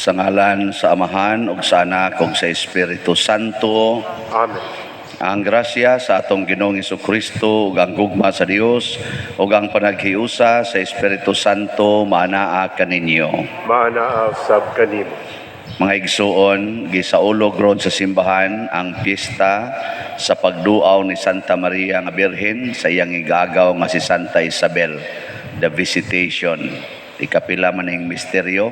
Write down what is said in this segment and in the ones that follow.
Sa ngalan sa Amahan ug sa Anak ug sa Espiritu Santo. Amen. Ang grasya sa atong Ginoong Kristo ug ang gugma sa Dios ug ang panaghiusa sa Espiritu Santo maanaa kaninyo. Maanaa sab kanimo. Mga igsuon, gisaulog ron sa simbahan ang piyesta sa pagduaw ni Santa Maria nga Birhen sa iyang igagaw nga si Santa Isabel, the Visitation. Ikapila man ning misteryo?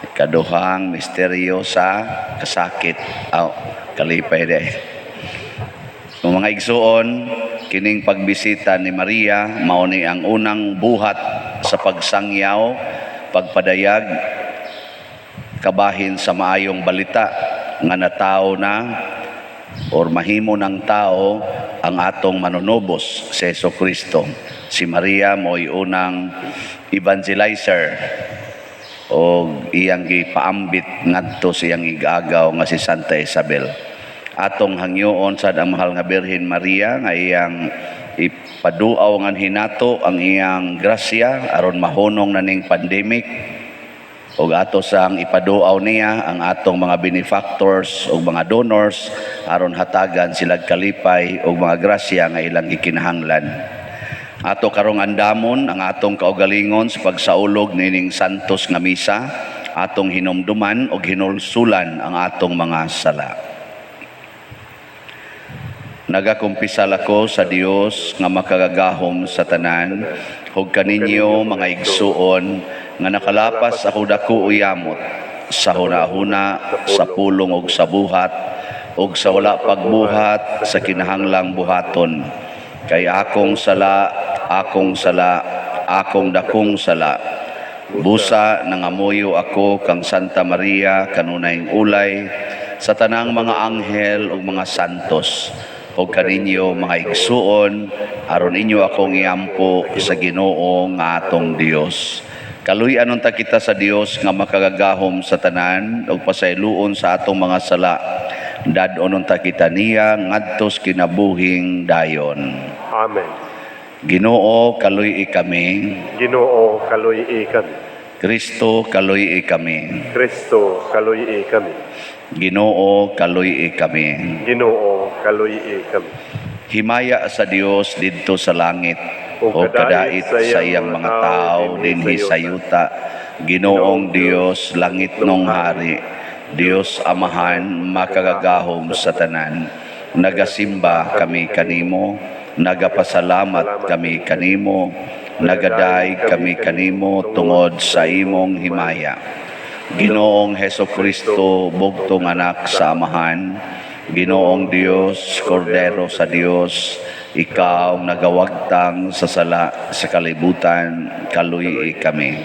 Ikaduhang misteryo sa kasakit. Aw, kalipay day. Kung mga igsuon, kining pagbisita ni Maria mao ni ang unang buhat sa pagsangyaw, pagpadayag kabahin sa maayong balita nga natawo na or mahimo ng tao ang atong manunubos si Jesu Kristo. Si Maria mo'y unang evangelizer o iyang gipaambit ngadto sa iyang igagaw nga si Santa Isabel. Atong hangyoon sad ang mahal nga Birhen Maria nga iyang ipaduaw nganhi nato ang iyang grasya aron mahunong na ning pandemic, ug ato sang ipaduaw niya ang atong mga benefactors ug mga donors aron hatagan sila kalipay ug mga grasya nga ilang gikinahanglan. Ato karong andamon ang atong kaugalingon sa pagsaulog nining santos nga misa, atong hinumduman ug hinulsulan ang atong mga sala. Nagakumpisal ako sa Dios nga makagagahom sa tanan, ug kaninyo mga igsuon nga nakalapas ako dako uyamot sa hunahuna, sa pulong ug sa buhat, ug sa wala pagbuhat sa kinahanglang buhaton. Kay akong sala, akong sala, akong dakong sala. Busa nangamuyo ako kang Santa Maria kanunayng ulay, sa tanang mga anghel ug mga santos, ug kaninyo mga igsuon aron inyo akong iampo sa Ginoo nga atong Dios. Kaluy-an unta kita sa Dios nga makagagahom sa tanan ug pasayloon sa atong mga sala. Dad-on unta kita niya ngadto sa kinabuhing dayon. Amen. Ginoo, kaluy-i kami. Ginoo, kaluy-i kami. Kristo, kaluy-i kami. Kristo, kaluy-i kami. Ginoo, kaluy-i kami. Ginoo, kaluy-i kami. Himaya sa Dios didto sa langit o kadait sa iyang mga tao dinhi sa yuta. Ginoong Dios, langit nung hari, Dios Amahan, makagagahom sa tanan. Nagasimba kami kanimo, nagapasalamat kami kanimo, nagadaig kami kanimo tungod sa imong himaya. Ginoong Heso Kristo, bugtong anak sa Amahan, Ginoong Dios, Kordero sa Dios, ikaw nagawagtang sa sala sa kalibutan, kaluy kami.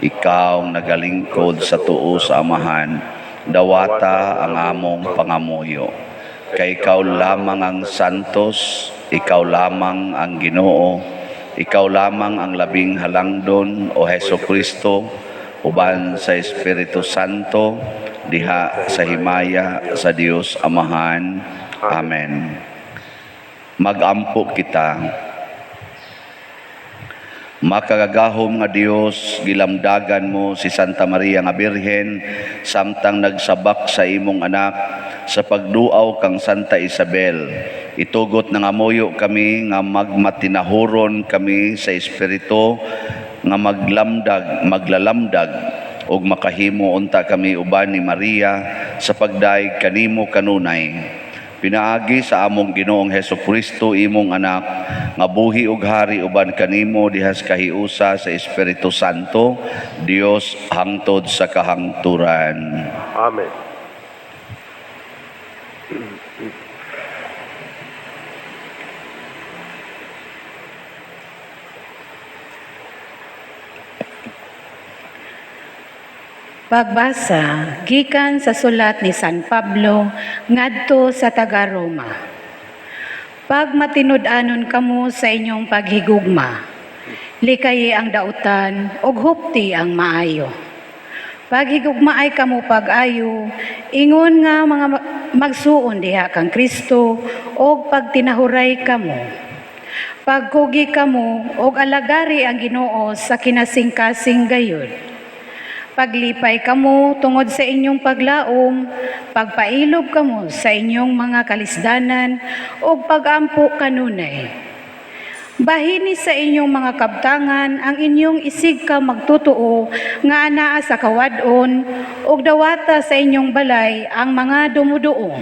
Ikaw nagalingkod sa tuo sa Amahan, dawata ang among pangamuyo. Kay ikaw lamang ang santos, ikaw lamang ang Ginoo, ikaw lamang ang labing halangdon, o Heso Kristo, uban sa Espiritu Santo, diha sa himaya sa Dios Amahan. Amen. Magampo kita. Makagagahom nga Dios, gilamdagan mo si Santa Maria nga Birhen samtang nagsabak sa imong anak sa pagduaw kang Santa Isabel. Itugot nga amoyo kami nga magmatinahuron kami sa Espiritu nga maglalamdag ug makahimo unta kami uban ni Maria sa pagdayeg kanimo kanunay. Pinaagi sa among Ginoong Heso Kristo, imong anak, nga buhi ug hari uban kanimo diha sa kahiusa sa Espiritu Santo, Dios hangtod sa kahangturan. Amen. Pagbasa gikan sa sulat ni San Pablo ngadto sa taga-Roma. Pagmatinud-anon kamo sa inyong paghigugma, likayi ang dautan ug hupti ang maayo. Paghigugmaay kamo pag-ayo, ingon nga mga magsuon diha kang Kristo ug pagtinahuray kamo. Pagkugi kamo ug alagari ang Ginoo sa kinasingkasing gayud. Paglipay kamo tungod sa inyong paglaom, pagpailob kamo sa inyong mga kalisdanan ug pagampo kanunay. Bahini sa inyong mga kabtangan ang inyong isig ka magtotoo nga anaa sa kawad-on ug dawata sa inyong balay ang mga dumuduo.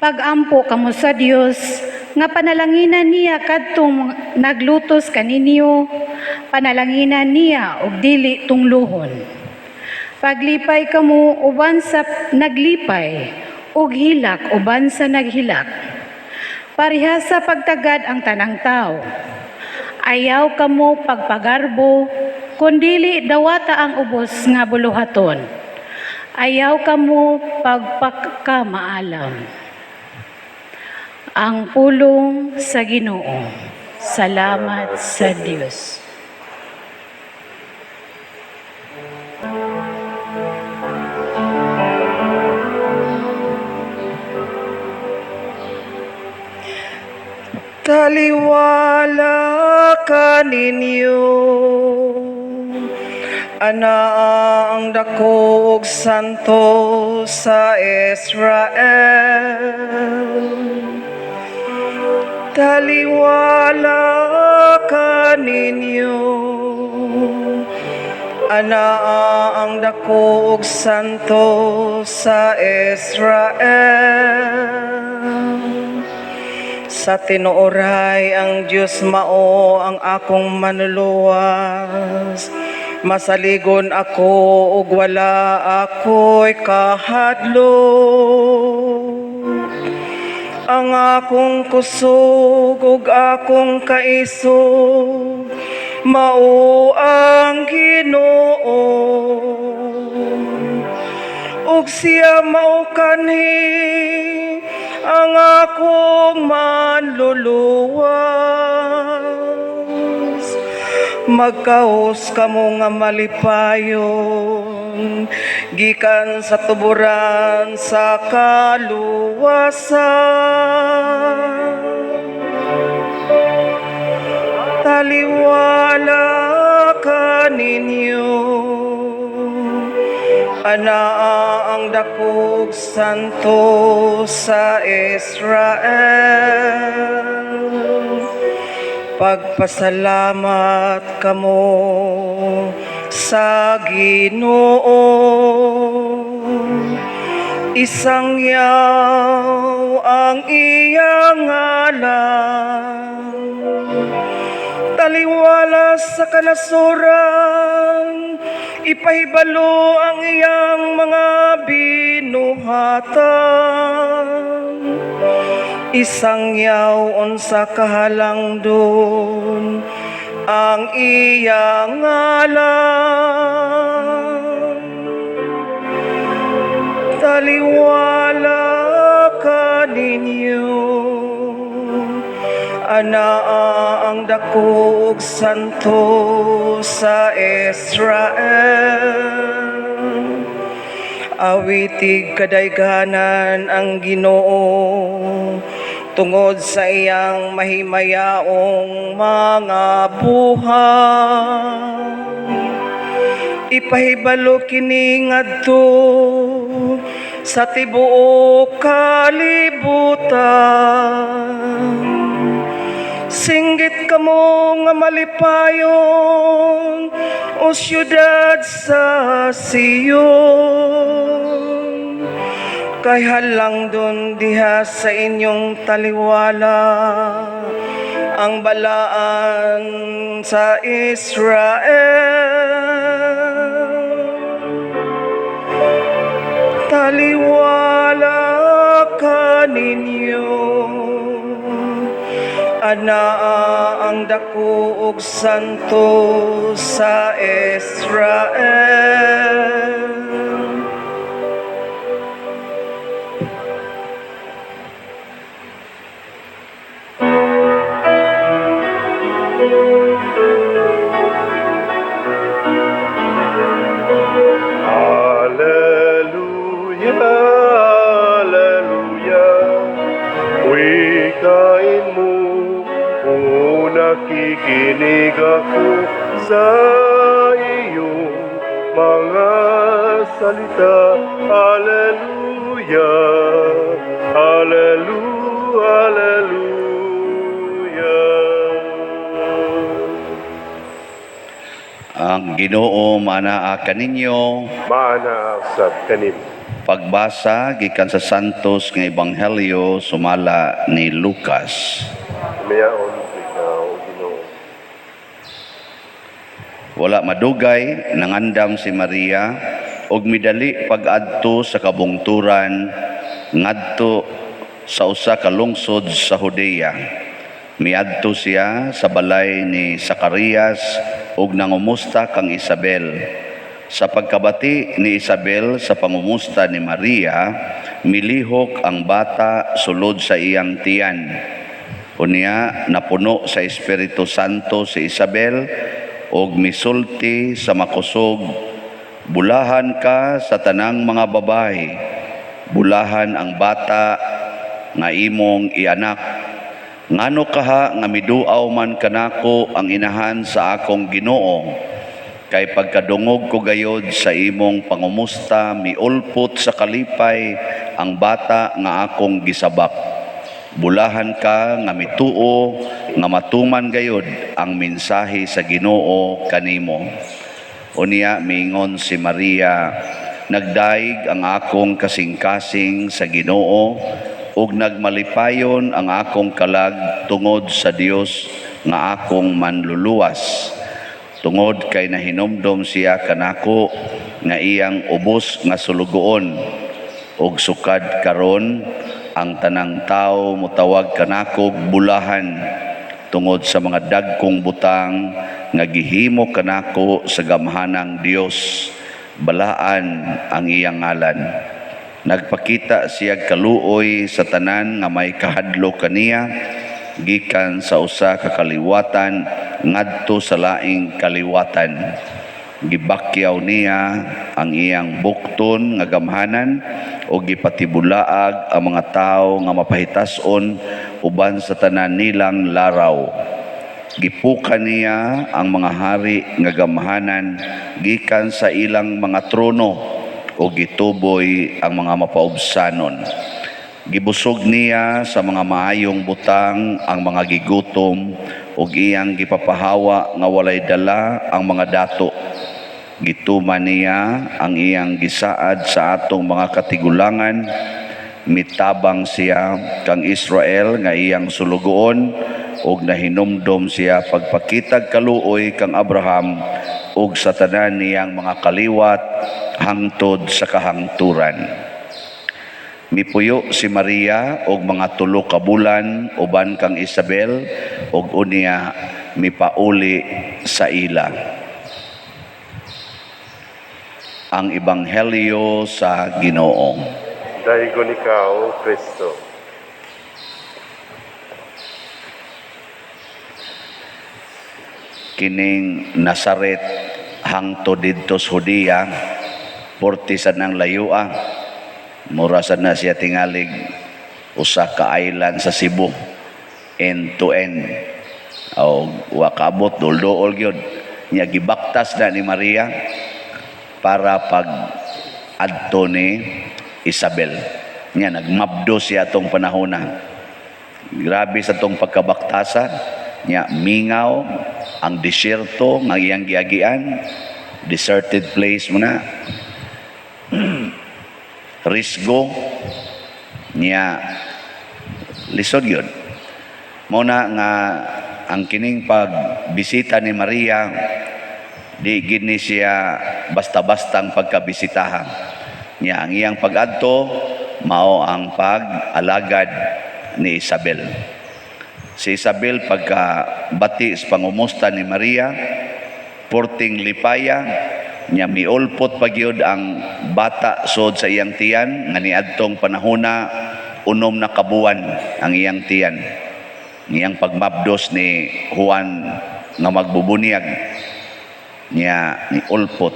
Pagampo kamo sa Dios nga panalanginan niya kadtong naglutos kaninyo, panalanginan niya og dili tungluhon. Paglipay kamo uban sa naglipay ug hilak uban sa naghilak. Parehasa pagtagad ang tanang tao. Ayaw kamo pagpagarbo, kundili dawata ang ubos nga buluhaton. Ayaw kamo pagpakamaalam. Ang pulong sa Ginoo. Salamat sa Dios. Taliwala kaninyo, anaa ang dako ug santo sa Israel. Taliwala kaninyo, anaa ang dako ug santo sa Israel. Sa tinuoray ang Dios mao ang akong manluluwas. Masaligon ako ug wala ako'y kahadlok. Ang akong kusog ug akong kaisog mao ang Ginoo. Ug siya mao kanhi ang akong manluluwas. Magkaos kamo nga malipayon gikan sa tuburan sa kaluwasan. Taliwala kaninyo, anaa ang dako ug santo sa Israel. Pagpasalamat kamo sa Ginoo. Isangyaw ang iyang ngalan. Taliwala sa kanasuran, ipahibalo ang iyang mga binuhatan. Isangyaw unsa kahalangdon ang iyang ngalan. Taliwala kaninyo, anaa ang dako ug santo sa Israel. Awitig kadayganan ang Ginoo tungod sa iyang mahimayaong mga buhat. Ipahibalo kini ngadto sa tibuok kalibutan. Singgit kamo nga malipayon, o siyudad sa Sion. Kay halangdon diha sa inyong taliwala ang balaan sa Israel. Taliwala kaninyo, anaa ang dako ug santo sa Israel. Alleluia, Alleluia. Wikain mo kung nakikinig ako sa iyong mga salita. Alleluia, Alleluia, Alleluia. Ang Ginoo manaa kaninyo. Maana usab kanimo. Pagbasa gikan sa Santos nga Ebanghelyo sumala ni Lucas. Mayaon ikaw, Ginoo. Wala madugay nangandam si Maria og midali pag-adto sa kabungturan ngadto sa usa ka lungsod sa Judea. Miadto siya sa balay ni Zacarias ug nangumusta kang Isabel. Sa pagkabati ni Isabel sa pangumusta ni Maria, milihok ang bata sulod sa iyang tiyan. Unya napuno sa Espiritu Santo si Isabel ug misulti sa makusog, "Bulahan ka sa tanang mga babae, bulahan ang bata nga imong ianak. Ngano kaha nga miduaw man kanako ang inahan sa akong Ginoo? Kay pagkadungog ko gayod sa imong pangumusta, miulpot sa kalipay ang bata nga akong gisabak. Bulahan ka nga mituo nga matuman gayod ang mensahe sa Ginoo kanimo." Unya mingon si Maria, "Nagdaig ang akong kasing-kasing sa Ginoo ug nagmalipayon ang akong kalag tungod sa Dios nga akong manluluwas. Tungod kay nahinumdom siya kanako nga iyang ubos nga sulugoon, ug sukad karon ang tanang tawo motawag kanako bulahan, tungod sa mga dagkong butang nga gihimo kanako sa gamhanang Dios. Balaan ang iyang ngalan. Nagpakita siya kaluoy sa tanan nga may kahadlok kaniya, gikan sa usa ka kaliwatan ngadto sa laing kaliwatan. Gibakyaw niya ang iyang bukton nga gamhanan o gipatibulaag ang mga tawo nga mapahitas-on uban sa tanan nilang laraw. Gipuka niya ang mga hari nga gamhanan gikan sa ilang mga trono o gituboy ang mga mapaubsanon. Gibusog niya sa mga maayong butang ang mga gigutom ug iyang gipapahawa nga walay dala ang mga dato. Gituman niya ang iyang gisaad sa atong mga katigulangan. Mitabang siya kang Israel nga iyang sulugoon ug nahinumdom siya pagpakitag kaluoy kang Abraham ug sa tanan niyang mga kaliwat hangtod sa kahangturan." Mipuyo si Maria og mga 3 ka bulan uban kang Isabel ug unya mipauli sa ila. Ang Ebanghelyo sa Ginoo. Daygon ikaw, Kristo. Kining Nazaret hangtod didto sa Judea, porti sa nang layua. Mura sad na siya tingalig usa ka island sa Cebu, end to end. O wa kaabot, dulduol gyud. Nya gibaktas na ni Maria para pag adto ni Isabel. Nya nagmabdo siya atong panahona. Grabe sa tong pagkabaktasa. Nya mingaw ang disyerto nga iyang giagian, deserted place mo na. Risgo niya, lisod yun. Mao na nga ang kining pagbisita ni Maria di gid ni siya basta-bastang pagkabisitahan. Niya ang iyang pag-adto mao ang pag-alagad ni Isabel. Si Isabel pagkabati sa pangumusta ni Maria, porting lipaya, niya miulpot pa gyud ang bata sod sa iyang tiyan nga niadtong panahona 6 na kabuwan ang iyang tiyan. Niyang pagmabdos ni Juan nga magbubunyag, niya ni ulpot.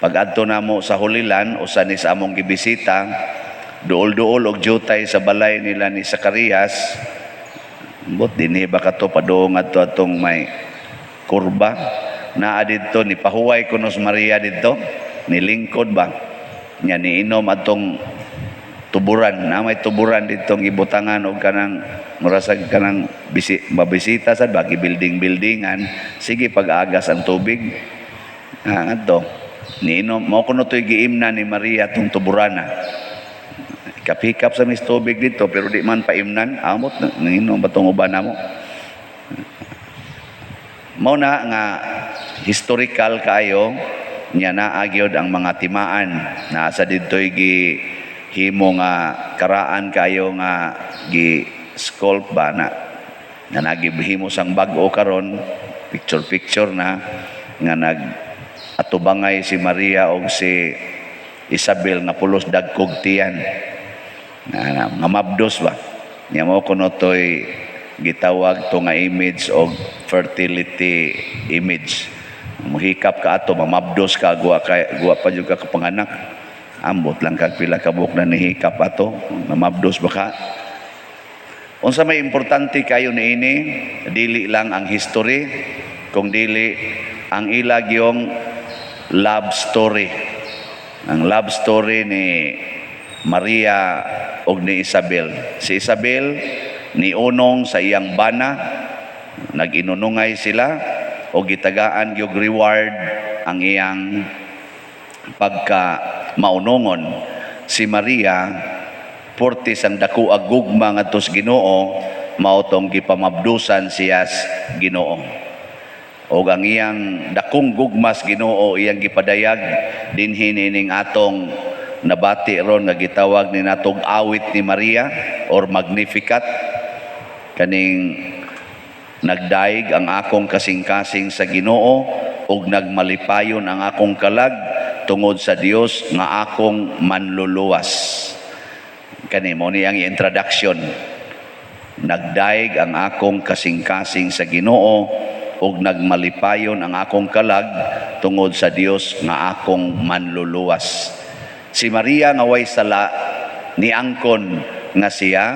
Pag-adto namo sa Holy Land, usa ni sa among gibisita, duol-duol og jutay sa balay nila ni Zacarias. But dinhi ba kato padung adto atong may kurba? Naa didto ni pahuway kuno si Maria didto, nilingkod ba nya, niinom atong tuburan na may tuburan ditong ibutangan og kanang murasag kanang bisi, mabisita sad ba, building buildingan, sige pag-agas ang tubig. Ah, adto niinom, mao kuno to'y giimna ni Maria tong tuburana. Kapikap sa mis tubig dito pero di man paimnan, amot niinom ba tong uban namo. Mao na nga historical kaayo nya, naa gyud ang mga timaan na sa didto'y gi himo nga karaan kayo nga gi sculpt ba na nga nagihimo sang bag-o karon, picture picture na nga nag atubangay si Maria og si Isabel nga pulos dagkog tiyan na nga mabdos ba nya. Mo kuno toy gitawag to nga image og fertility image. Muhikap ka ato, mamabdos ka, guwa kay guwa pa jud ka kapanganak. Ambot lang kag pila ka buok na nihikap ato, mamabdos ba ka. Unsa may importante kayo niini, dili lang ang history kung dili ang ila gyong love story, ang love story ni Maria og ni Isabel. Si Isabel niunong sa iyang bana, nag-inunungay sila og gitagaan gyud reward ang iyang pagka maunongon. Si Maria, portis ang dako ag gugma ngadto sa Ginoo, mao tong gipamabdusan siya sa Ginoo. Og ang iyang dakong gugma sa Ginoo iyang gipadayag dinhi nining atong nabati ron nga gitawag ni natog awit ni Maria or Magnificat, kaning "Nagdaig ang akong kasing-kasing sa Ginoo ug nagmalipayon ang akong kalag tungod sa Dios nga akong manluluwas." Kani mo ni ang introduction. "Nagdaig ang akong kasing-kasing sa Ginoo ug nagmalipayon ang akong kalag tungod sa Dios nga akong manluluwas." Si Maria nga way sala niangkon nga siya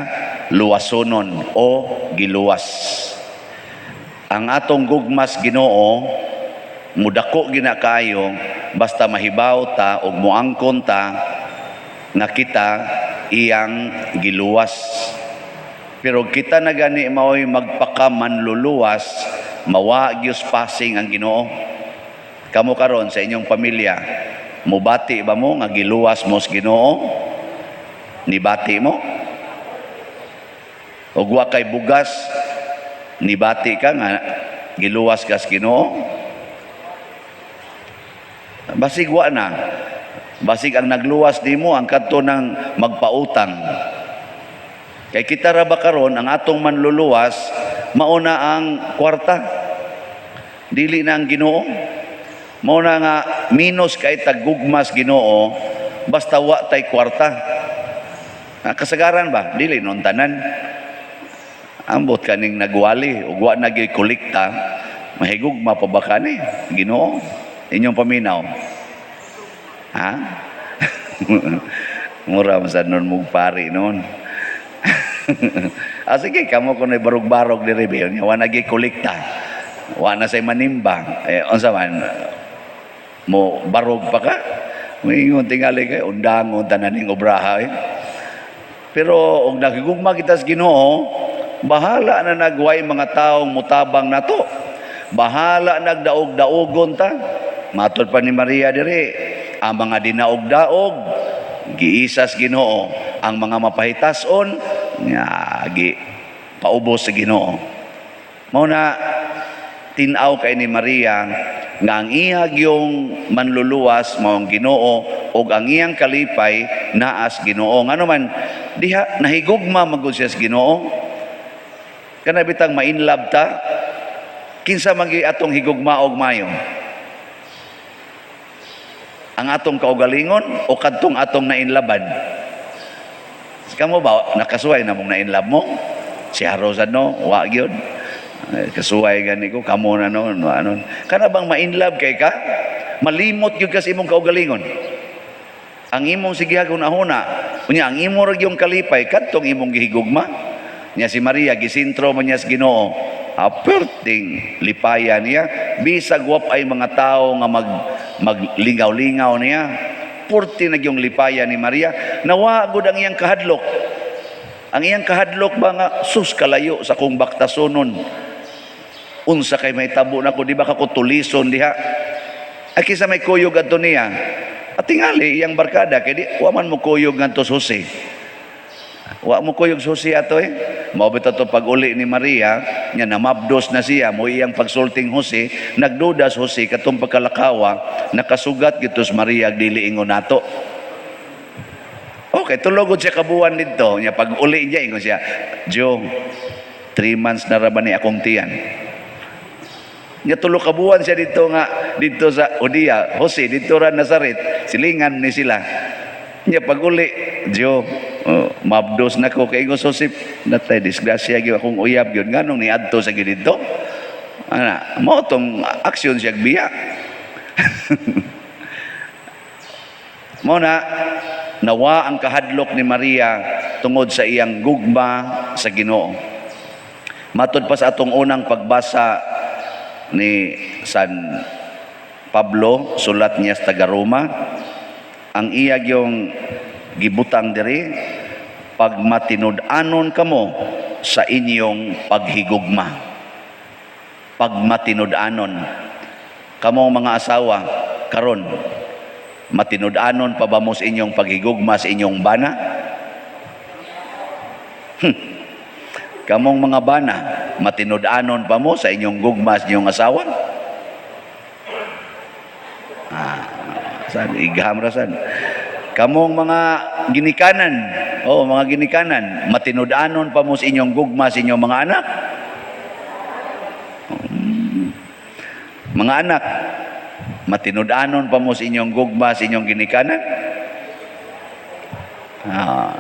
luwasonon o giluwas. Ang atong gugmas Ginoo mudako gina kayo basta mahibaw ta og moangkon ta nga kita iyang giluwas. Pero kita na gani mao'y magpakamanluluwas, mawa gyud passing ang Ginoo. Kamo karon sa inyong pamilya, mubati ba mo nga giluwas mo sa Ginoo? Nibati mo? Og wa kay bugas, nibati ka nga giluwas ka sa Ginoo? Basig wa na. Basig ang nagluwas nimo ang kadto ng magpautang. Kay kita ra ba karon ang atong manluluwas mauna ang kwarta. Dili na ang Ginoo. Mao na nga minus kay tagugmas Ginoo basta wa tay kwarta. Ah, kasagaran ba? Dili non tanan. Ambot kaning nagwali ug wa na gyud kolekta, mahigugma pa ba kani Ginoo? Inyong paminaw. Ha? Mura man sad nun mug pari noon. Ah, sige, kamo kuno'y barog-barog diri ba yun? Wa na gyud kolekta. Wa na say manimba. Eh, unsa man mo barog pa ka? Moingon tingali kay undangon tanan ning obraha eh. Pero og nagigugma kita sa Ginoo, bahala na nagway mga taong mutabang nato. Bahala nagdaog-daogon ta. Matod pa ni Maria diri, ang mga dinaog-daog giisas Ginoo, ang mga mapahitason nga gi paubos sa Ginoo. Mao na tin-aw kay ni Maria nga ang iya gyung manluluwas mao ang Ginoo ug ang iyang kalipay naas Ginoo. Ngano man diha nahigugma man gud siya sa Ginoo. Kana bitang ma-inlove ta, kinsa man gyud atong higugmaog mayo? Ang atong kaugalingon o kadtong atong nainlaban? Kamo ba nakasuway na mong nainlove mo? Si Harosa no, wa gyud. Eh, kasuway gani ko kamo na no, no ano. Kana bang ma-inlove kay ka? Malimot gyud ka sa imong kaugalingon. Ang imong sigihag hunahuna, unya ang imo ra gyung kalipay kadtong imong gihigugma. Nya si Maria gisintro man niya sa Ginoo. Aperting lipaya niya, bisag wa ay mga tao nga maglingaw-lingaw niya, purti na yung lipaya ni Maria. Nawa gud ang iyang kahadlok. Ang iyang kahadlok ba nga, sus, kalayo sa kong baktasonon, unsa kay mahitabo nako, di ba kako tulison diha? Ay, kinsa may kuyog adto niya? At tingali iyang barkada, kay di wa man mo kuyog ngadto sa Jose. Wa mo kuyog sa Jose ato eh. Mao bitaw to, pag uli ni Maria nya, namabdos na siya mo iyang pagsulting Jose, nagduda si Jose katong pagkalakawa, nakasugat gito si Maria, dili ingon nato. Okay, tulogod siya kabuan dito. Nya pag uli niya, ingon siya, "Jo, 3 months na ra ba ni akong tiyan?" Nya tulo ka buwan siya dito nga dito sa Judea, Jose dito ra Nazaret, silingan ni sila. Nya pag uli, "Jo, oh, mabdos na ko." Kay ingon Joseph, "Natay disgrasya gyud akong uyab gyud, nganong niadto sa gyud dito?" Ana, mao tong aksyon siya biya. Mao na nawa ang kahadlok ni Maria tungod sa iyang gugma sa Ginoo. Matod pa sa atong unang pagbasa ni San Pablo, sulat niya sa taga Roma, ang iya yung gibutang diri, pagmatinud-anon kamo sa inyong paghigugma. Pagmatinud-anon. Kamong mga asawa, karon, matinud-anon pa ba mo sa inyong paghigugma sa inyong bana? Kamong mga bana, matinud-anon pa mo sa inyong gugma sa inyong asawa? Ah, san igham ra san. Kamong mga ginikanan, oh, mga ginikanan, matinud-anon pa mo sa inyong gugma sa inyong mga anak? Mga anak, matinud-anon pa mo sa inyong gugma sa inyong ginikanan? Ah.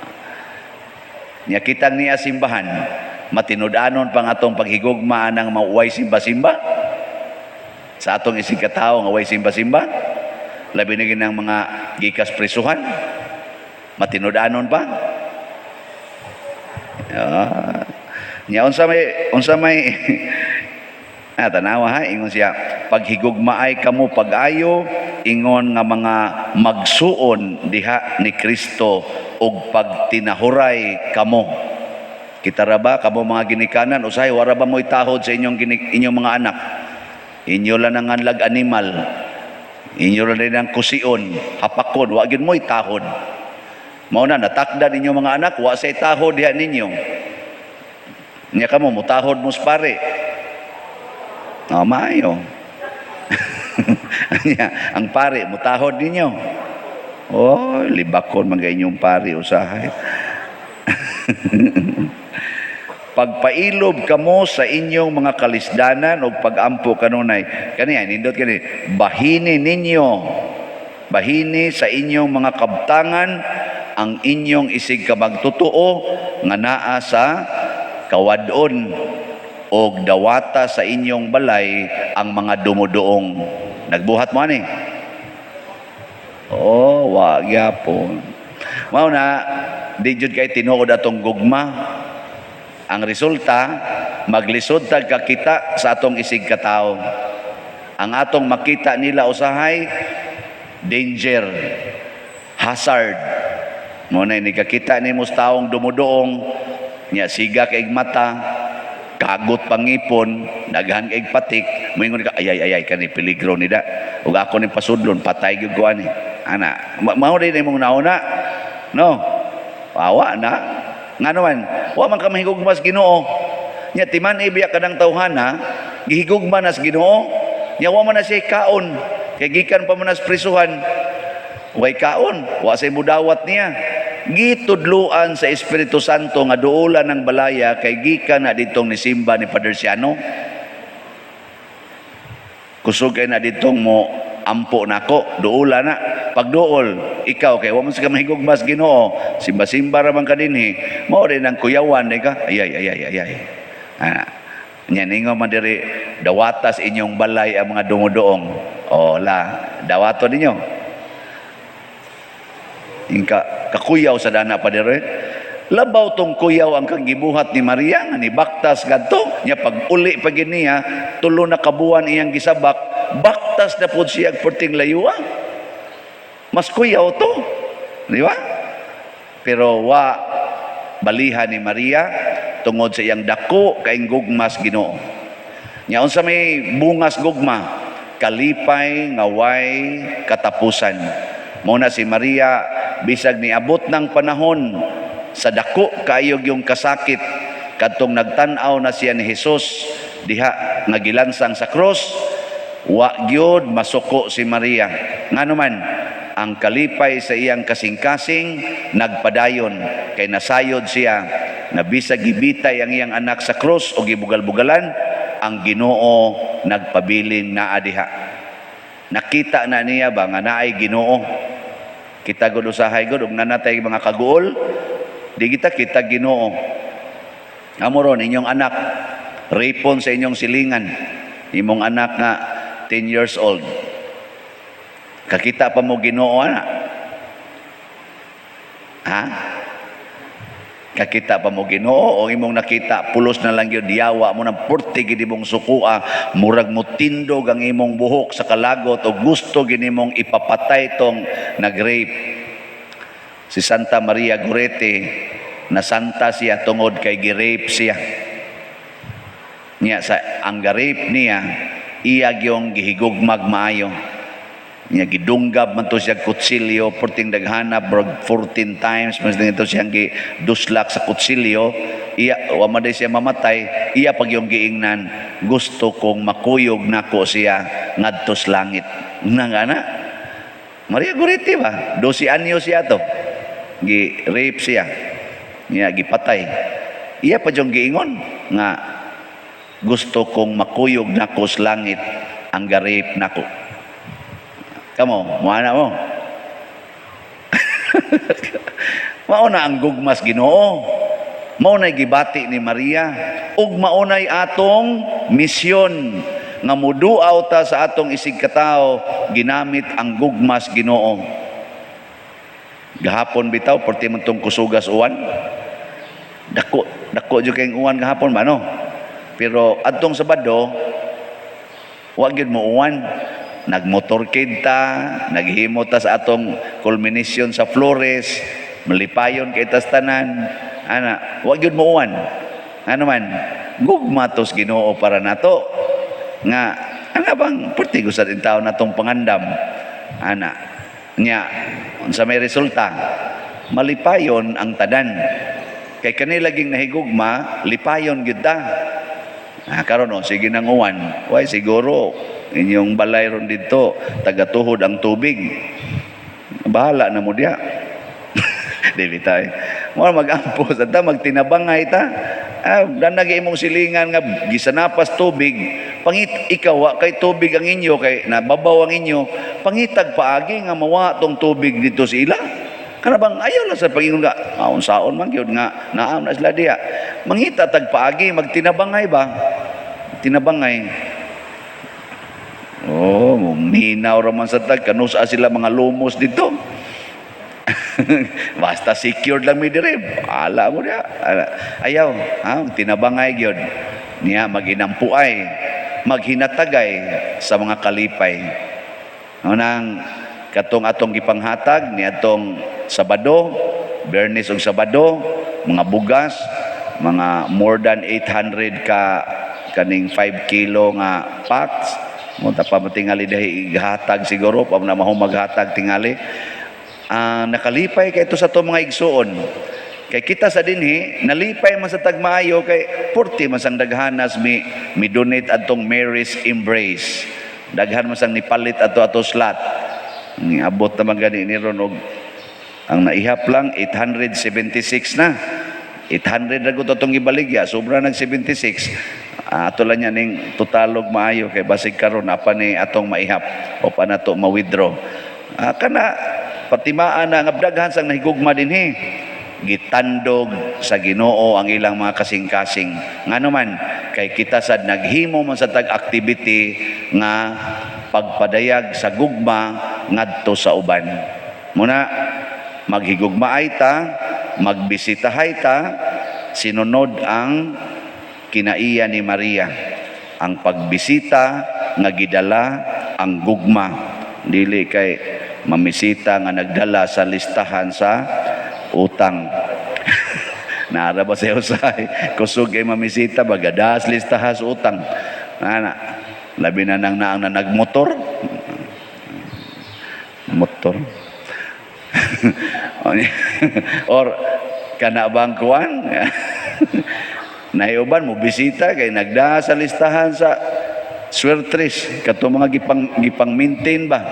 Nya kitang niya simbahan, matinud-anon pang atong paghigugma ng mauway simba-simba? Sa atong isig katao nga way simba-simba? Labi na ng mga gikas prisuhan? Matinud-anon pa? Ah. Nya unsa may ah, tanawa ha, ingon siya, paghigugmaay kamo pag-ayo ingon nga mga magsuon diha ni Kristo ug pagtinahuray kamo. Kita ra ba kamo mga ginikanan, usahay wara ba mo'y tahod sa inyong mga anak? Inyo lang ang lag animal. Inyo lang din ang kusion, hapakon, wa gyud mo'y tahod. Mao na natakdan ninyo mga anak, wa say tahod diha ninyo. Nya kamo mutahod mo sa pare. Oh, maayo. Nya, ang pare mutahod ninyo. Oh, libakon man inyong pare usahay. Pagpailob kamo sa inyong mga kalisdanan o pagampo kanunay. Kaniya, nindot kani, bahini ninyo, bahini sa inyong mga kabtangan ang inyong isig kamagtotoo nga naa sa kawadon og dawata sa inyong balay ang mga dumuduong. Nagbuhat mo ani? Oh, wa gyapon. Mao na di jud kay tinuod atong gugma. Ang resulta, maglisod tag kakita sa atong isig katao. Ang atong makita nila usahay, danger, hazard. Mo na nikakita nimo sa taong dumuduong nya, siga kay mata, kagot pangipon, daghan kay patik, moingon ka, "Ayay, ayay, kani peligro ni da. Ug ako ni pasudlon, patay gyud ko ani." Ana, mao din imong nauna. No. Awa na. Ngano man, wa man ka mahigugma sa Ginoo. Nya timan ibiya kanang tawhana, gihigugma na sa Ginoo. Nya wa man na siya kaon, kay gikan pa man na sa prisuhan. Way kaon, wa say mudawat niya. Gitudluan sa Espiritu Santo nga duolan ng balaya kay gikan na ditong nisimba ni Padre Siano. Kusog kay na ditong mo ampo nako, duola na. Pagduol, ikaw kay wa man sa ka mahigugma sa Ginoo, simba-simba ra man ka dinhi, mao rin ang kuyawan di ka. Ayay, ayay, ayay. Ah, nya ningo man diri, dawatas inyong balay ang mga dumuduong. O la, dawato ninyo. Ingka kakuyaw sa dana pa diri. Labaw tong kuyaw ang kang gibuhat ni Maria nga nibaktas kadto nya, pag uli pa gid niya, 3 na kabuan iyang gisabak, baktas na pud siya perting layua. Mas kuyaw to, di ba? Pero wa baliha ni Maria tungod sa iyang dako kaayong gugmas Ginoo. Nya unsa may bungas gugma? Kalipay nga way katapusan. Mao na si Maria, bisag niabot ng panahon sa dako kaayo yung kasakit kadtong nagtan-aw na siya ni Jesus diha nga gilansang sa krus, wa gyud masuko si Maria. Ngano man, ang kalipay sa iyang kasing-kasing nagpadayon kay nasayod siya na bisag gibitay ang iyang anak sa krus o gibugal-bugalan, ang Ginoo nagpabilin naa diha. Nakita na niya ba nga naay Ginoo. Kita gud usahay gud ug nanatay mga kaguol, di kita kita Ginoo. Amo ron inyong anak, ripon sa inyong silingan, imong anak nga 10 years old. Kakita pa mo Ginoo ana? Ha? Kakita pa mo Ginoo o imong nakita pulos na lang gyud yawa mo nang purti gid imong sukua, murag mo tindog ang imong buhok sa kalagot o gusto gid nimong ipapatay tong nag-rape? Si Santa Maria Goretti, na santa siya tungod kay gi-rape siya. Niya sa ang ga-rape niya, iya gyong gihigugmag maayo. Niya gidunggab man to siya kutsilyo perting daghana, brog 14 times mas dito siyang giduslak sa kutsilyo. Iya wa man day siya mamatay, iya pag yung giingnan, "Gusto kong makuyog nako siya ngadto sa langit." Nang ana Maria Goretti ba, 12 anyo siya to gi-rape siya, niya gipatay, iya pa yung giingon nga, "Gusto kong makuyog nako sa langit ang ga-rape nako." Kamo, muana mo. Mao na ang gugmas Ginoo. Mao na gibati ni Maria ug mao na'y atong misyon nga muduaw ta sa atong isig katawo ginamit ang gugmas Ginoo. Gahapon bitaw perti man tong kusugas uwan. Dako dako jud kayong uwan gahapon ba, no? Pero adtong Sabado wa gyud mo uwan. Nagmotorcade ta, naghimo ta sa atong culmination sa Flores, malipayon kay tas tanan. Ana, wa gyud mo uwan. Ano man, gugma tos Ginoo para nato. Nga ana bang perti gusad in taon natong pangandam. Ana, nya unsa may resulta? Malipayon ang tanan. Kay kanila ging nahigugma, lipayon gyud ta. Ah, karon oh, sige nang uwan. Way siguro inyong balay ron dito, tagatuhod ang tubig. Bahala na mo diya. Di bitay. Mo mag-ampo sa ta, magtinabangay ta. Ah, danag imong silingan nga gisanapas tubig, pangit ikaw wa kay tubig ang inyo kay nababaw ang inyo, pangitag paagi nga mawa tong tubig dito sa ila. Kana bang ayaw lang sa pag-ingon nga, ah, unsaon man gyud nga naam na sila diya. Mangita tag paagi, magtinabangay ba? Tinabangay. Oh, minaw ra man sa tag kanusa sila mga lumos dito. Basta secured lang mi dire. Ala mo diya. Ala. Ayaw, ha, tinabangay gyud. Niya maginampuay, maghinatagay sa mga kalipay. Unang katong atong gipanghatag ni atong Sabado, Biyernes ug Sabado, mga bugas, mga more than 800 ka kaning 5 kilo nga packs. Mo ta pa tingali dahi ighatag siguro pa na mahumaghatag tingali. Ah, nakalipay kay ito sa to mga igsuon. Kay kita sa dinhi nalipay man sa tagmaayo kay purti man sang daghanas mi donate adtong Mary's Embrace. Daghan man sang nipalit adto ato slot. Niabot naman gani ni ron og ang naihap lang 876 na. 800 ra gud atong gibaligya, sobra nag 76. Ah, ato lang niya ning totalog maayo kay basig karon apa ni atong maihap o pa nato ma-withdraw. Ah, kana patimaan na nga daghan sang nahigugma dinhi. Gitandog sa Ginoo ang ilang mga kasing-kasing. Ngano man kay kita sad naghimo man sa tag activity nga pagpadayag sa gugma ngadto sa uban. Muna maghigugmaay ta. Magbisitahay ta, sinunod ang kinaiya ni Maria. Ang pagbisita nga gidala ang gugma. Dili kay mamisita nga nagdala sa listahan sa utang. Naara ba sa usahay? Kusog kay mamisita, bagadas listahan sa utang. Ana, labi na nang naang na nagmotor. Motor. Or kana bang kuan? Nahiuban mo bisita kay nagda sa listahan sa swertres kato mga gipang maintain ba.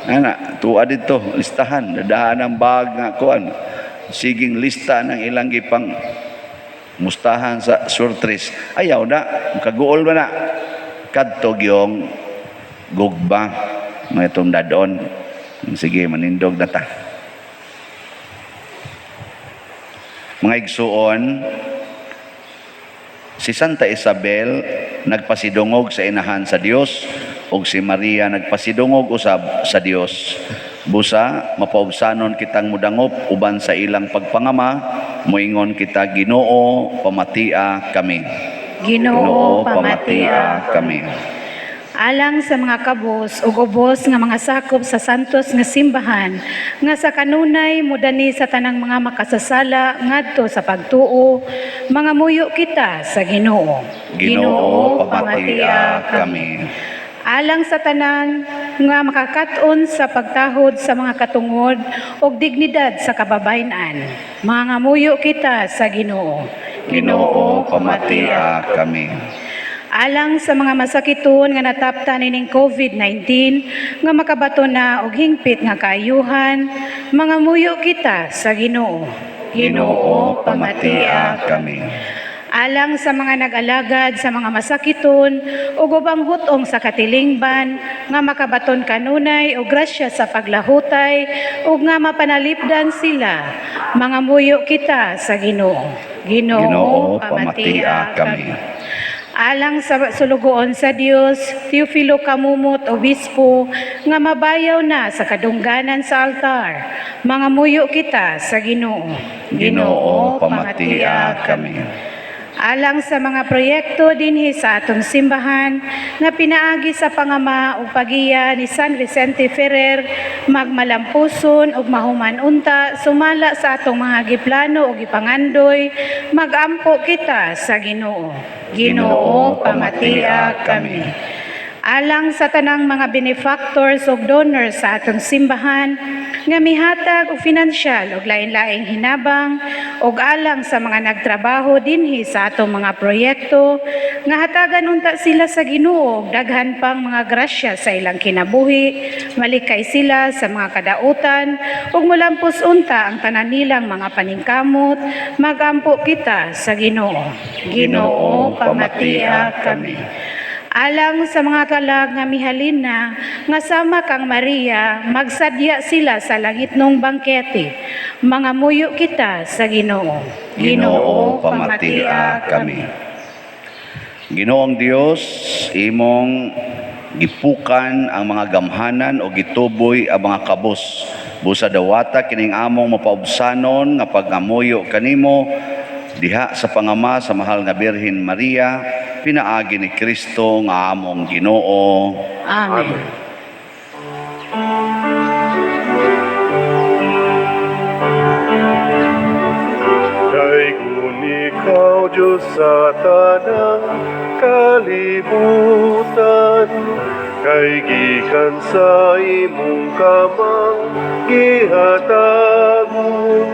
Ana, tuwa dito listahan, dadahan ang bag nga kuan. Siging lista ng ilang gipang mustahan sa swertres. Ayaw na, kaguol ba na? Kadto gyong gugba mga itong dadon. Sige, manindog na ta. Mga igsuon, si Santa Isabel nagpasidungog sa inahan sa Dios ug si Maria nagpasidungog usab sa Dios. Busa mapaubsanon kitang mudangop uban sa ilang pagpangama, moingon kita, Ginoo, pamatia kami. Ginoo, pamatia kami. Alang sa mga kabos ug ubos nga mga sakop sa santos nga simbahan nga sa kanunay mudani sa tanang mga makasasala ngadto sa pagtuo, mga muyo kita sa Ginoo. Ginoo, pamatia kami. Alang sa tanan nga makakat-on sa pagtahod sa mga katungod ug dignidad sa kababayen-an, mga muyo kita sa Ginoo. Ginoo, pamatia kami. Alang sa mga masakiton nga nataptan ining COVID-19 nga makabato na og hingpit nga kaayuhan, mga muyo kita sa Ginoo. Ginoo, pamatia kami. Alang sa mga nag-alagad sa mga masakiton ug ubang hutong sa katilingban nga makabaton kanunay og grasya sa paglahutay ug nga mapanalipdan sila, mga muyo kita sa Ginoo. Ginoo, pamatia kami. Alang sa sulugoon sa Dios, Teofilo Camumot Obispo, nga mabayaw na sa kadungganan sa altar, mga muyo kita sa Ginoo. Ginoo, pamatia kami. Alang sa mga proyekto dinhi sa atong simbahan nga pinaagi sa pangama ug pagiya ni San Vicente Ferrer, magmalampuson ug mahuman unta sumala sa atong mga giplano ug gipangandoy, magampo kita sa Ginoo. Ginoo, pamatia kami. Alang sa tanang mga benefactors ug donors sa atong simbahan nga mihatag og finansyal ug lain-laing hinabang ug alang sa mga nagtrabaho dinhi sa atong mga proyekto nga hatagan unta sila sa Ginoo og daghan pang mga grasya sa ilang kinabuhi, malikay sila sa mga kadautan ug mulampos unta ang tanan nilang mga paningkamot, magampo kita sa Ginoo. Ginoo, pamatia kami. Alang sa mga kalag nga mihalin na, nga sama kang Maria, magsadya sila sa langitnong bangkete. Mga muyo kita sa Ginoo. Ginoo, pamatia kami. Ginoong Dios, imong gipukan ang mga gamhanan o gituboy ang mga kabos. Busa dawata kining among mapaubsanon nga pagngamuyo kanimo diha sa pangama sa mahal nga Birhen Maria, pinaagi ni Kristo nga among Ginoo. Amen. Daygon ikaw, Diyos, sa tanang kalibutan, kay gikan sa imong kamang gihatagon,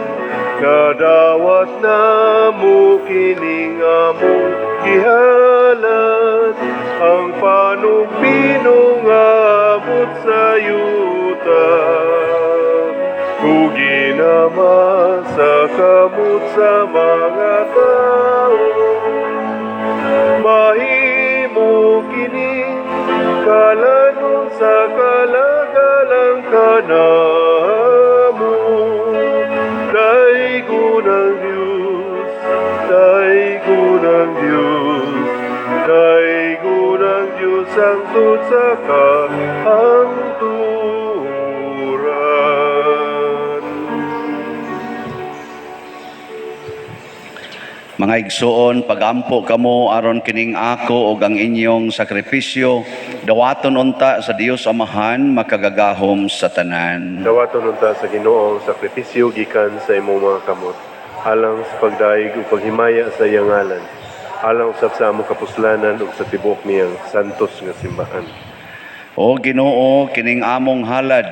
nadawat namo kining among gihalad, ang panugpinong abot sa yuta. Tugi naman sa kamot sa mga tao, mahimo kini kalanon sa kalagalang kanamo. Daygon ang Diyos, daygon ang Diyos, daygon ang Diyos hangtod sa kahangturan. Mga igsoon, pagampo kamo aron kining ako ug ang inyong sakripisyo dawaton unta sa Dios Amahan makagagahom sa tanan. Dawaton unta sa Ginoo ang sakripisyo gikan sa imong mga kamot, alang sa pagdayeg ug paghimaya sa iyang ngalan, alang usab sa among kapuslanan ug sa tibuok niyang santos nga simbahan. O Ginoo, kining among halad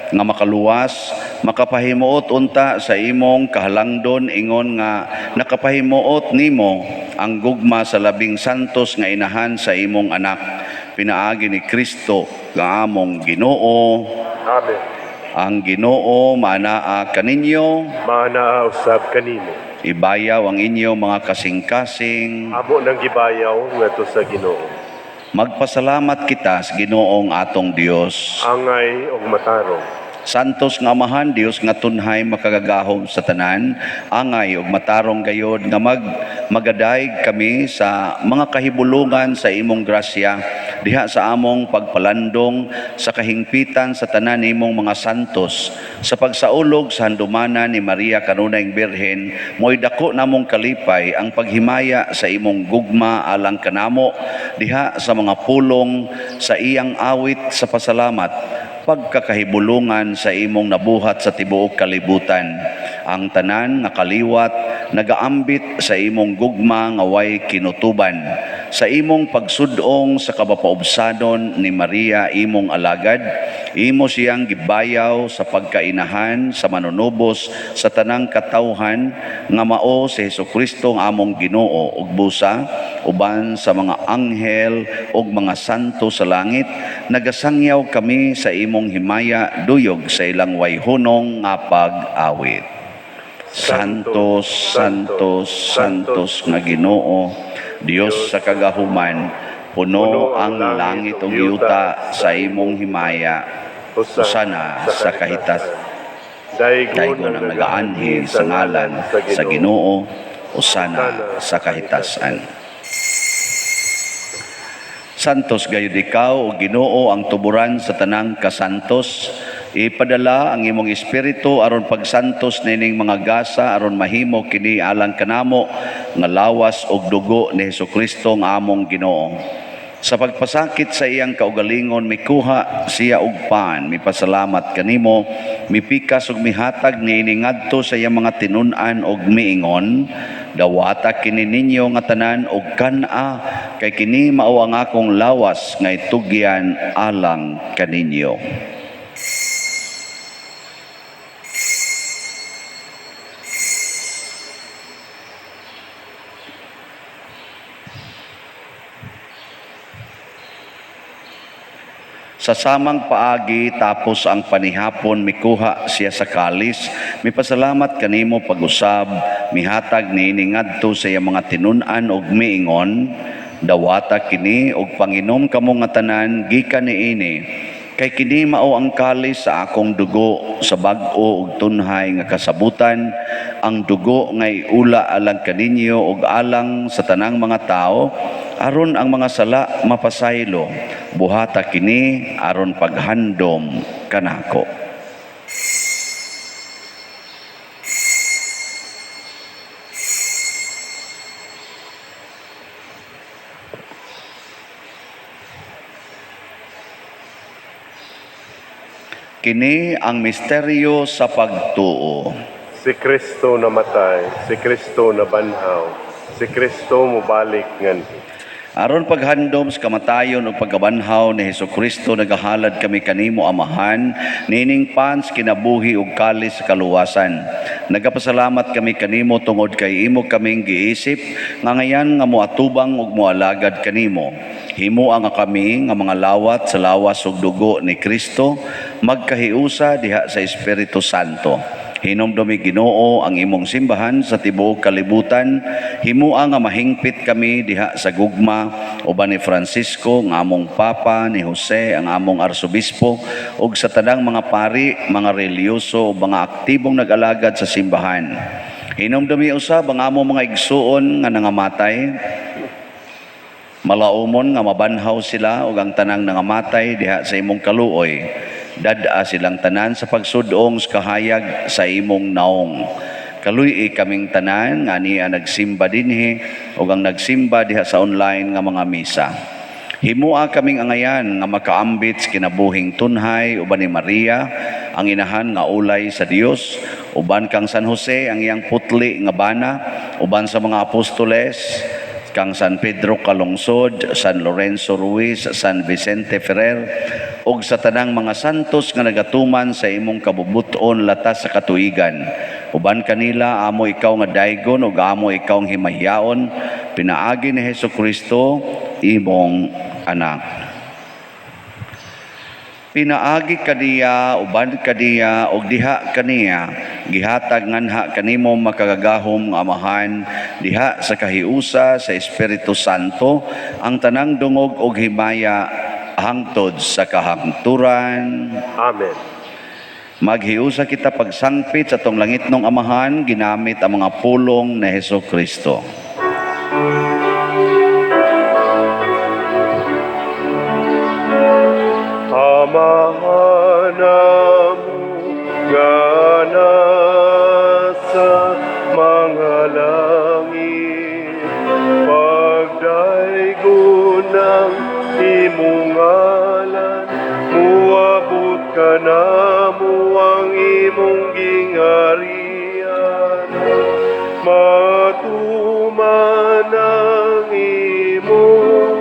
nga makaluwas, makapahimuot unta sa imong kahalangdon ingon nga nakapahimuot nimo ang gugma sa labing santos nga inahan sa imong anak, pinaagi ni Kristo nga among Ginoo. Amen. Ang Ginoo maanaa kaninyo, Maanaa usab kanimo. Ibayaw ang inyong mga kasing-kasing. Amo nang gibayaw ngadto sa Ginoo. Magpasalamat kita sa Ginoong atong Dios. Angay og matarong. Santos nga Amahan, Dios nga tunhay makagagahom sa tanan, angay ug matarong gayod nga magadayeg kami sa mga kahibulungan sa imong grasya diha sa among pagpalandong sa kahingpitan sa tanan nimong mga santos sa pagsaulog sa handumanan ni Maria kanunayng Birhen. Mo'y dako namong kalipay ang paghimaya sa imong gugma alang kanamo diha sa mga pulong sa iyang awit sa pasalamat, pagkakahibulungan sa imong nabuhat sa tibuok kalibutan. Ang tanan nga kaliwat nagaambit sa imong gugma nga way kinutuban. Sa imong pagsudong sa kabapaubsanon ni Maria imong alagad, imo siyang gibayaw sa pagkainahan sa manunubos sa tanang katawhan nga mao si Hesukristo ang among Ginoo, ug busa uban sa mga anghel ug mga santo sa langit nagasangyaw kami sa imong himaya duyog sa ilang wayhunong nga pag-awit. Santos, Santos, Santos nga Ginoo, Dios sa kagahuman, puno ang langit ug yuta sa imong himaya. Hosana sa kahitas. Daygon Daygon ang nagaanhi sa ngalan sa Ginoo, Hosana sa kahitasan. Santos gayud ikaw, o Ginoo, ang tuburan sa tanang kasantos. Ipadala ang imong espiritu aron pagsantos nining mga gasa aron mahimo kini alang kanamo nga lawas ug dugo ni Hesukristo nga among Ginoo. Sa pagpasakit sa iyang kaugalingon, mikuha siya og pan, mipasalamat kanimo, mipikas ug mihatag niini ngadto sa iyang mga tinun-an og miingon: "Dawata kini ninyo nga tanan og kan-a, kay kini mao ang akong lawas nga itugyan alang kaninyo." Sa samang paagi, tapos ang panihapon, mikuha siya sa kalis, mipasalamat kanimo pag-usab, mihatag niini ngadto sa iyang mga tinun-an og miingon: "Dawata kini og panginom kamo nga tanan gikan niini, kay kini mao ang kalis sa akong dugo sa bag-o ug tunhay nga kasabutan, ang dugo nga iula alang kaninyo ug alang sa tanang mga tawo aron ang mga sala mapasaylo. Buhata kini aron paghandom kanako." Kini ang misteryo sa pagtuo. Si Kristo namatay, si Kristo nabanhaw, si Kristo mobalik nganhi. Aron paghandom sa kamatayon ug pagkabanhaw ni Hesukristo, nagahalad kami kanimo, Amahan, nining pan sa kinabuhi ug kalis sa kaluwasan. Nagapasalamat kami kanimo tungod kay imo kaming giisip nga ngayan nga moatubang ug moalagad kanimo. Himoa nga kami nga mga lawat sa lawas ug dugo ni Kristo magkahiusa diha sa Espiritu Santo. Hinumdumi, Ginoo, ang imong simbahan sa tibuok kalibutan. Himoa nga mahingpit kami diha sa gugma uban ni Francisco nga among Papa, ni Jose ang among Arsobispo, ug sa tanang mga pari, mga relihiyoso ug mga aktibong nag-alagad sa simbahan. Hinumdumi usab ang among mga igsuon nga nangamatay, malaumon nga mabanhaw sila ug ang tanang nangamatay diha sa imong kaluoy. Dad-a silang tanan sa pagsudong sa kahayag sa imong naong. Kaluy-i kaming tanan nga niya nagsimba dinhi ug ang nagsimba diha sa online nga mga misa. Himua kaming angayan nga makaambit sa kinabuhing tunhay uban ni Maria, ang inahan nga ulay sa Dios, uban kang San Jose ang iyang putli nga bana, uban sa mga apostoles, kang San Pedro Calungsod, San Lorenzo Ruiz, San Vicente Ferrer, ug sa tanang mga santos nga nagatuman sa imong kabubuton latas sa katuigan. Uban kanila amo ikaw nga daygon ug amo ikaw ang himayaon, pinaagi ni Hesus Kristo imong anak. Pinaagi kaniya, uban kaniya, ug diha kaniya, gihatag nganha kanimo makagagahom nga Amahan, diha sa kahiusa sa Espiritu Santo, ang tanang dungog ug himaya hangtod sa kahangturan. Amen. Maghiusa kita pagsangpit sa atong langitnong Amahan, ginamit ang mga pulong ni Hesus Kristo. Amahan namo nga nasa mga langit, pagdaygon ang imong ngalan, muabot kanamo ang imong gingharian, matuman ang imong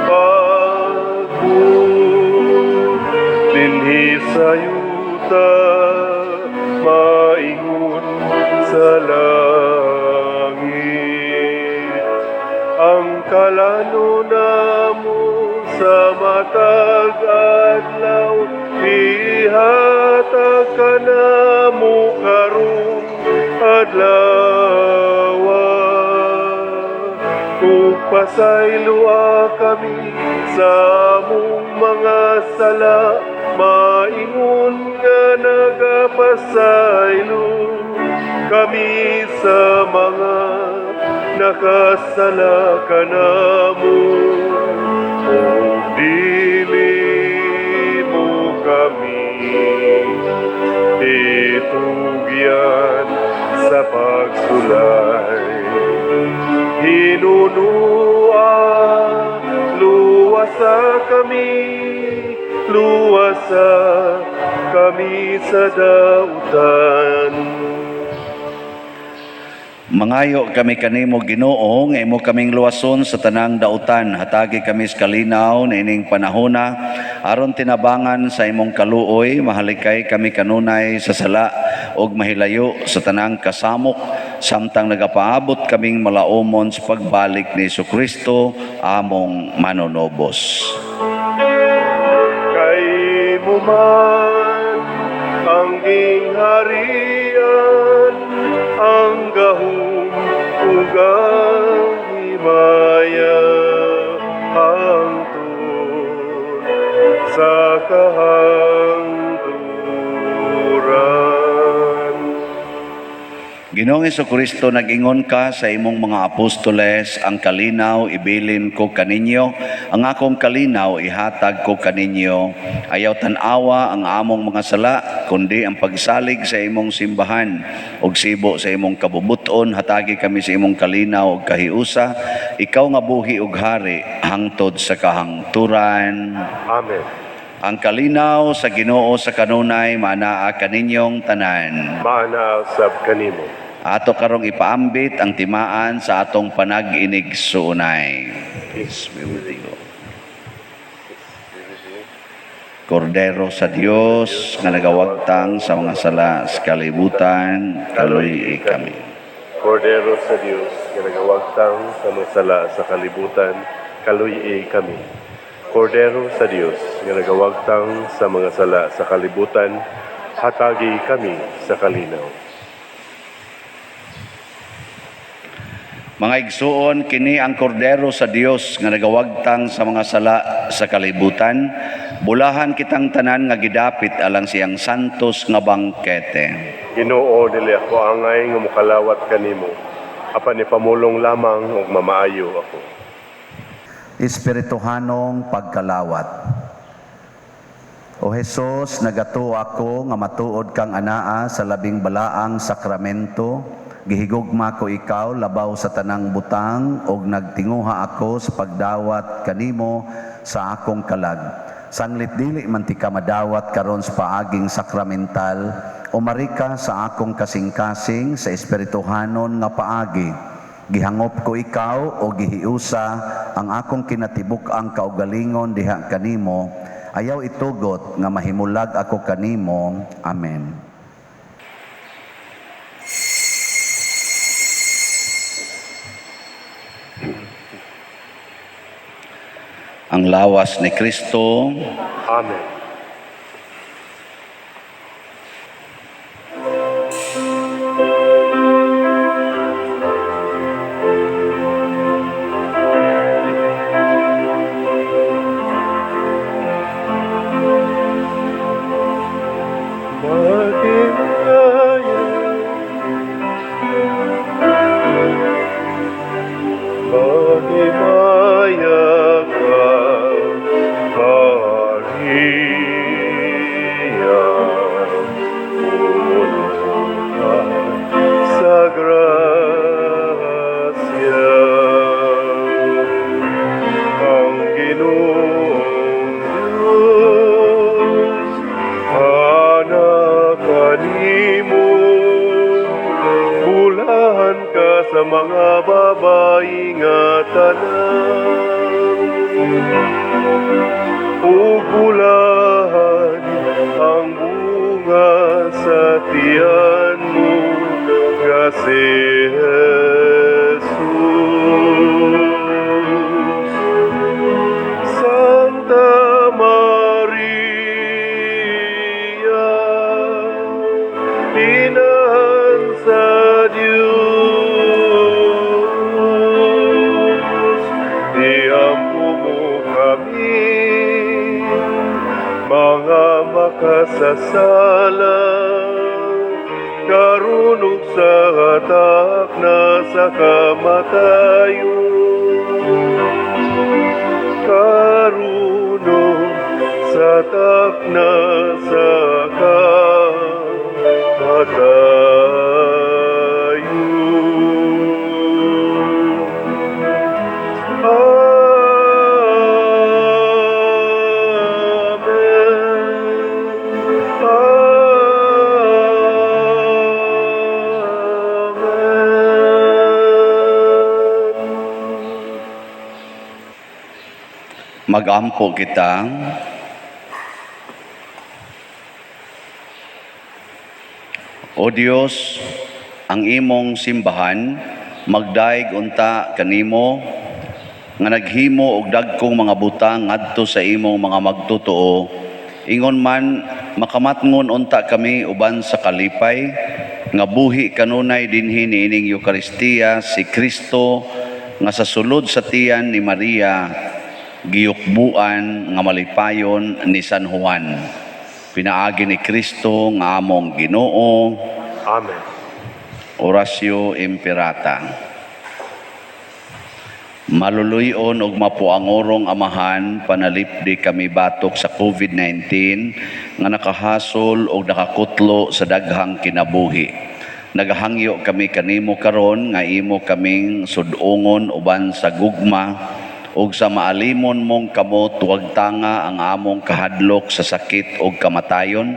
pagbuot dinhi sa yuta, maingon sa langit. Ang kalano namo sa matag adlaw, ihatag kanamo karong adlaw. Ug pasayloa kami sa among mga sala, maingon nga nagapasaylo kami sa mga nakasala kanamo. Ug dili mo kami itugyan sa pagsulay. Hinunua, luwasa kami, luwasa kami sa dautan. Mangayo kami kanimo, Ginoo, nga imo kaming luwason sa tanang dautan. Hatagi kami sa kalinaw niining panahona aron tinabangan sa imong kaluoy mahalikay kami kanunay sa sala ug mahilayo sa tanang kasamok samtang nagapaabot kaming malaumon sa pagbalik ni Kristo among manunobos. Kay imo man ang gingharian, ang gahom ug ang himaya, hangtod sa kahangturan. Ginoong Kristo, nag-ingon ka sa imong mga apostoles, "Ang kalinaw ibilin ko kaninyo, ang akong kalinaw ihatag ko kaninyo. Ayaw tan-awa ang among mga sala, kundi ang pagsalig sa imong simbahan ug sibo sa imong kabubuton, hatagi kami sa imong kalinaw ug kahiusa, ikaw nga buhi ug hari hangtod sa kahangturan." Amen. Ang kalinaw sa Ginoo sa kanunay maanaa kaninyong tanan. Maanaa sab kanimo. Ato karong ipaambit ang timaan sa atong panag-inigsuonay. Peace be with you. Kordero sa Dios nga nagawagtang sa mga sala sa kalibutan, kaluy kami. Kordero sa Dios nga nagawagtang sa mga sala sa kalibutan, kaluy kami. Kordero sa Dios nga nagawagtang sa mga sala sa kalibutan, hatagi kami sa kalinaw. Mga igsuon, kini ang kordero sa Dios nga nagawagtang sa mga sala sa kalibutan. Bulahan kitang tanan nga gidapit alang siyang santos nga bangkete. Ginoo, dili ako angay nga mokalawat kanimo, apan ipamulong lamang ug mamaayo ako. Espirituhanong pagkalawat. O Hesus, nagatuo ako nga matuod kang anaa sa labing balaang sakramento. Gihigugma ko ikaw labaw sa tanang butang ug nagtinguha ako sa pagdawat kanimo sa akong kalag. Sanglit dili man tika madawat karon sa paaging sakramental, umari ka sa akong kasing-kasing sa espirituhanon nga paagi. Gihangop ko ikaw o gihiusa ang akong kinatibuk-ang kaugalingon diha kanimo. Ayaw itugot nga mahimulag ako kanimo. Amen. Ang lawas ni Kristo. Amen. Maghimaya, maghimaya ka, Maria, puno ka sa grasya. Ang Ginoong Diyos, anak kanimo, bulahan ka sa mga babae nga tanan. Ug bulahan ang bunga sa tiyan mo nga si Jesus. Santa Maria, Inahan sa Diyos, iampo mo kami, mga makasasala, karon ug sa hatak na sa kamatayon. Karon ug sa takna sa kamatayon. Amen. Amen. Magampo kita. O Dios, ang imong simbahan magdaig unta kanimo nga naghimo og dagkong mga butang ngadto sa imong mga magtotoo. Ingon man makamatngon unta kami uban sa kalipay nga buhi kanunay dinhi niining Eukaristiya si Kristo nga sa sulod sa tiyan ni Maria giyukbuan nga malipayon ni San Juan. Pinaagi ni Kristo nga among Ginoo. Amen. Oratio Imperata. Maluluyon og mapuangorong Amahan, panalipdi kami batok sa COVID-19 nga nakahasol og nakakutlo sa daghang kinabuhi. Nagahangyo kami kanimo karon nga imo kaming sudongon uban sa gugma ug sa maalimon mong kamot wagtanga ang among kahadlok sa sakit ug kamatayon.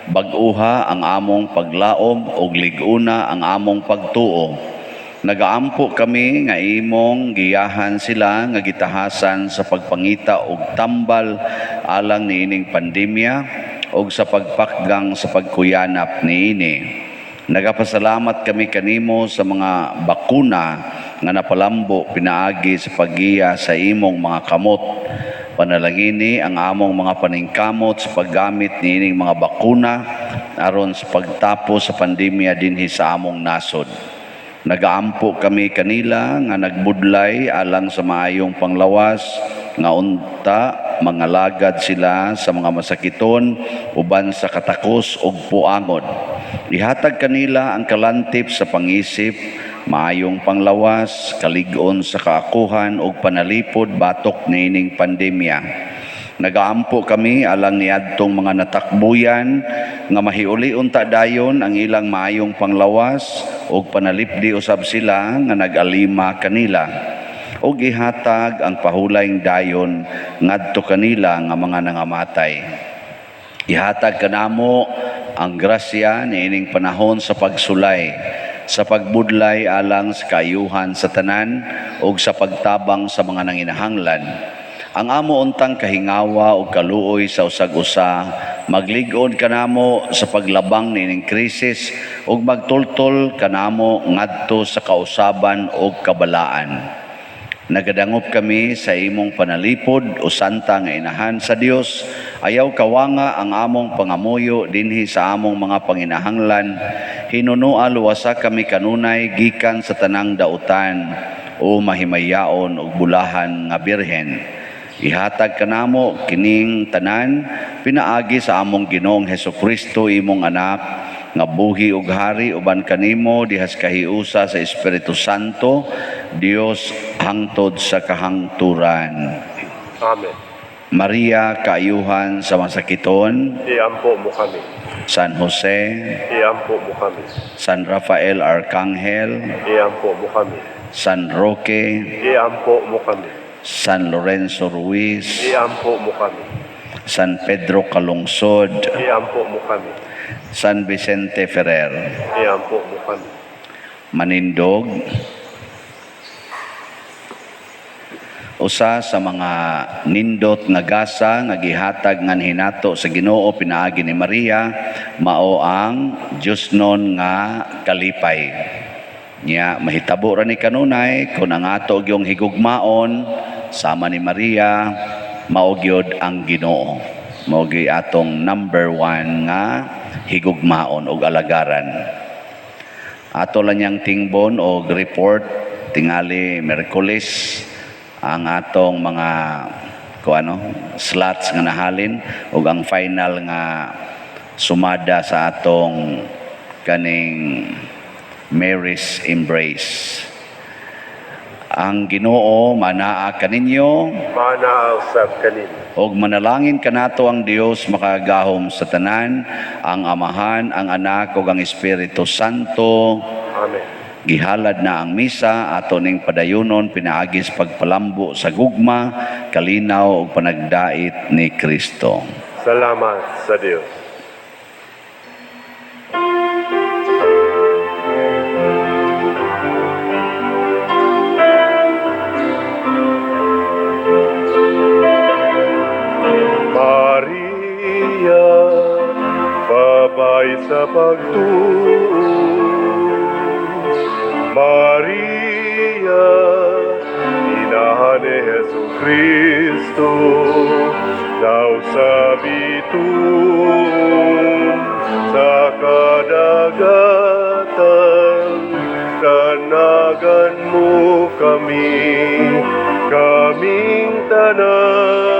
Bag-uha ang among paglaom ug lig-una ang among pagtuo. Nagaampo kami nga imong giyahan sila nga gitahasan sa pagpangita og tambal alang niining pandemya ug sa pagpakgang sa pagkuyanap niini. Nagapasalamat kami kanimo sa mga bakuna nga napalambo pinaagi sa paggiya sa imong mga kamot. Panalangini ang among mga paningkamot sa paggamit niining mga bakuna aron sa pagtapos sa pandemya dinhi sa among nasod. Nagaampo kami kanila nga nagbudlay alang sa maayong panglawas nga unta mangalagad sila sa mga masakiton uban sa katakos ug puangod. Ihatag kanila ang kalantip sa pangisip, maayong panglawas, kalig-on sa kaakuhan ug panalipod batok niining pandemya. Nagaampo kami alang niadtong mga natakbuyan nga mahiuli unta dayon ang ilang maayong panglawas ug panalipdi usab sila nga nag-alima kanila ug ihatag ang pahulayng dayon ngadto kanila nga mga nangamatay. Ihatag kanamo ang grasya niining panahon sa pagsulay, sa pagbudlay alang sa kaayuhan sa tanan ug sa pagtabang sa mga nanginahanglan. Ang amo untang kahingawa ug kaluoy sa usag-usa maglig-on kanamo sa paglabang niining krisis ug magtultol kanamo ngadto sa kausaban ug kabalaan. Nagadangop kami sa imong panalipod o santa nga inahan sa Dios. Ayaw kawanga ang among pangamuyo dinhi sa among mga panginahanglan. Hinunoa luwasa kami kanunay gikan sa tanang dautan o mahimayaon ug bulahan nga Birhen. Ihatag kanamo kining tanan pinaagi sa among Ginoong Hesukristo, imong anak, nga buhi ug hari uban kanimo dihas kahiusa sa Espiritu Santo, Dios, hangtod sa kahangturan. Amen. Maria, kaayuhan sa masakiton, Iampo mo kami. San Jose, Iampo mo kami. San Rafael Arcangel, Iampo mo kami. San Roque, Iampo mo kami. San Lorenzo Ruiz, Iampo mo kami. San Pedro Calungsod, Iampo mo kami. San Vicente Ferrer. Iampo mo kami. Manindog, usa sa mga nindot nga gasa nga gihatag nganhi nato sa Ginoo pinaagi ni Maria mao ang Diyosnon nga kalipay. Nya mahitabo ra ni kanunay kung ang ato gyung higugmaon sama ni Maria mao gyud ang Ginoo. Mao gyud atong number one nga higugmaon ug alagaran. Ato lang niyang tingbon og report tingali Merkules ang atong mga kuano slots nga nahalin ug ang final nga sumada sa atong kaning Mary's Embrace. Ang Ginoo manaa kaninyo. Manaa usab kanimo. Ug manalangin kanato ang Dios makagagahom sa tanan, ang Amahan, ang Anak ug ang Espiritu Santo. Amen. Gihalad na ang misa, ato ning padayunon pinaagi sa pagpalambo sa gugma, kalinaw ug panagdait ni Kristo. Salamat sa Dios. Maria, babay sa pagtuo. Maria, inahan ni Hesu Kristo, daw sa bituon, sa kadagatan, kanagan mo kami, kaming tanan.